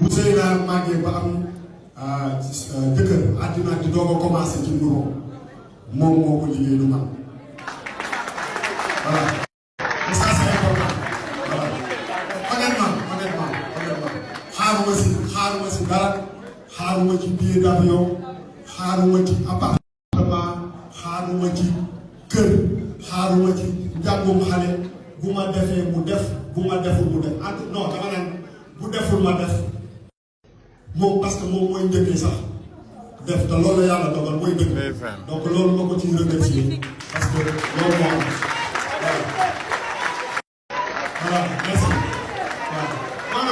bu Zeyna màggee ba am jëkkër àddina di doog a commencé ci nuróo moom moo ko liggéey du man voilà et ça c'est important voilà honnêtement xaaruma si dara xaaruma ci billet d'avion xaaruma ci appartement xaaruma ci kër xaaruma ci njàngum xale bu ma defee mu def bu ma deful mu def non dama naan bu deful ma def moom parce que moom mooy njëkkee sax def te loolu la yàlla dogal mooy dëgg donc loolu ma ko ciy remercier parce que loolu moo am voilà merci waaw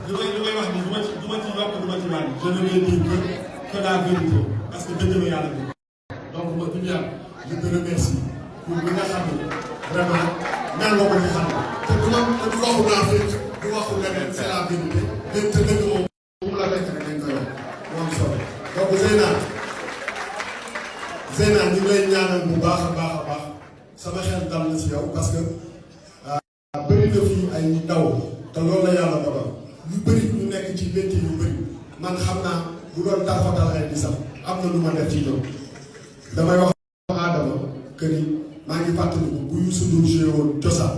non li may wax ni du ma ci yokk du ma ci wàññi je ne vais dire que la vérité parce que dëgg la yàlla bi donc ma Viviane je te remercie pour li nga xam ne vraiment mel nga ko ci xam te du waxu naa fi du waxu leneen c'est la vérité léegi te dëgg moom mu la fekk rek dañ koy wax mu am solo donc Zeyna ñu ngi lay ñaanal bu baax a baax sama xel dal na si yow parce que bëri na fii ay ndaw te loolu la yàlla dogal yu bëri ñu nekk ci métier yu bëri man xam naa bu doon tarfatal ay di sax am na lu ma def ci ñoom damay wax Adama que ni maa ngi fàttaliku bu Youssou Ndour joué woon cosaan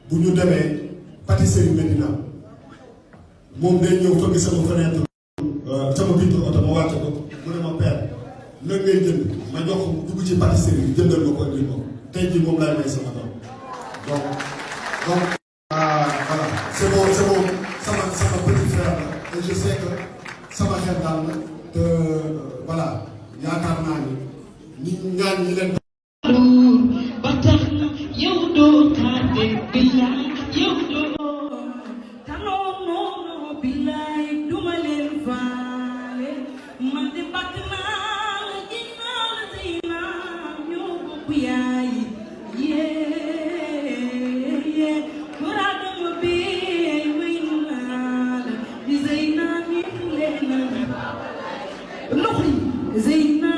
bu ñu demee pâtisserie Medina moom day ñëw fëgg sama fenêtre sama vitre oto ma wàcce ko mu ne ma père la ngay jënd ma jox ko dugg ci pâtisserie bi jëndal ma ko indil ko tey jii moom laay may sama doom donc voilà c'est bon sama petit frère la et je sais que sama xel daal na te voilà yaakaar naa ni ñaan ñi leen ba tax na yow doo tardé billaay yow doo tanoo noonu billaay duma leen faale man de bakk naa la ginnaaw la Zeyna ñoo bokk yaay yee kuraadama bi way naa la di Zeyna ni leen loxo yi Zeyna